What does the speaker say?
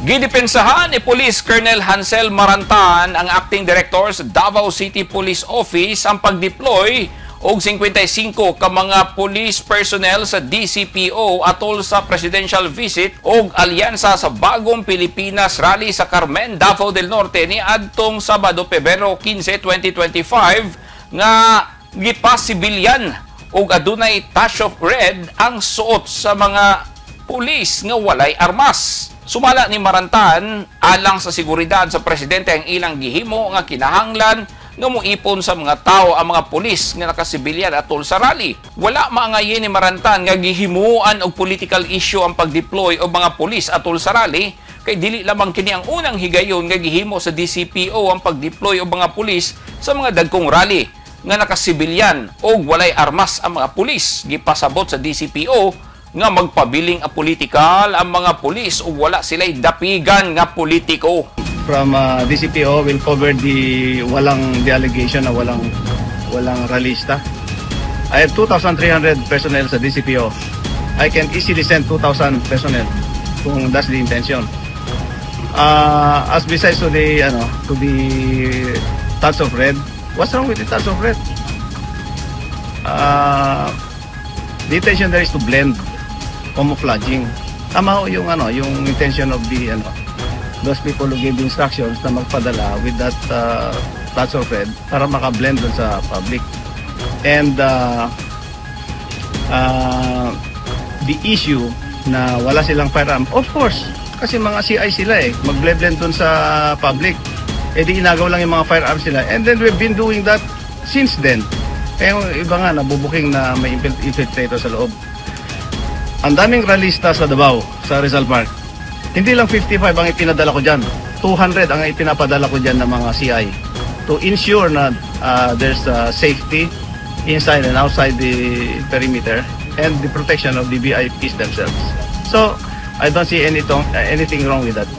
Gidepensahan ni Police Colonel Hansel Marantan, ang acting director sa Davao City Police Office, ang pag-deploy og 55 ka mga police personnel sa DCPO atol sa presidential visit og alyansa sa Bagong Pilipinas Rally sa Carmen, Davao del Norte ni adtong Sabado, Pebrero 15, 2025 nga gipasibilyan og adunay touch of red ang suot sa mga pulis nga walay armas. Sumala ni Marantan, alang sa seguridad sa presidente ang ilang gihimo nga kinahanglan nga moipon sa mga tao ang mga pulis nga nakasibilyan atol sa rally. Wala maangayin ni Marantan nga gihimuan og political issue ang pag-deploy og mga pulis atol sa rally kay dili lamang kini ang unang higayon nga gihimo sa DCPO ang pag-deploy og mga pulis sa mga dagkong rally nga nakasibilyan og walay armas ang mga pulis. Gipasabot sa DCPO nga magpabiling apolitikal ang mga pulis ug wala sila'y dapigan nga politiko. From DCPO will cover the walang the allegation na walang ralista. I have 2,300 personnel sa DCPO. I can easily send 2,000 personnel kung that's the intention. As besides to the touch of red, what's wrong with the touch of red? The intention there is to blend, camouflaging. Tama ho yung intention of the ano those people who gave the instructions na magpadala with that touch of red para maka-blend dun sa public. And the issue na wala silang firearm, of course, kasi mga CI sila eh, mag-blend dun sa public. Eh di inagaw lang yung mga firearms sila. And then we've been doing that since then. Kaya yung iba nga, nabubuking na may infiltrator sa loob. Ang daming ralista sa Davao, sa Rizal Park. Hindi lang 55 ang ipinadala ko dyan. 200 ang ipinapadala ko dyan ng mga CI to ensure na there's safety inside and outside the perimeter and the protection of the VIPs themselves. So, I don't see anything wrong with that.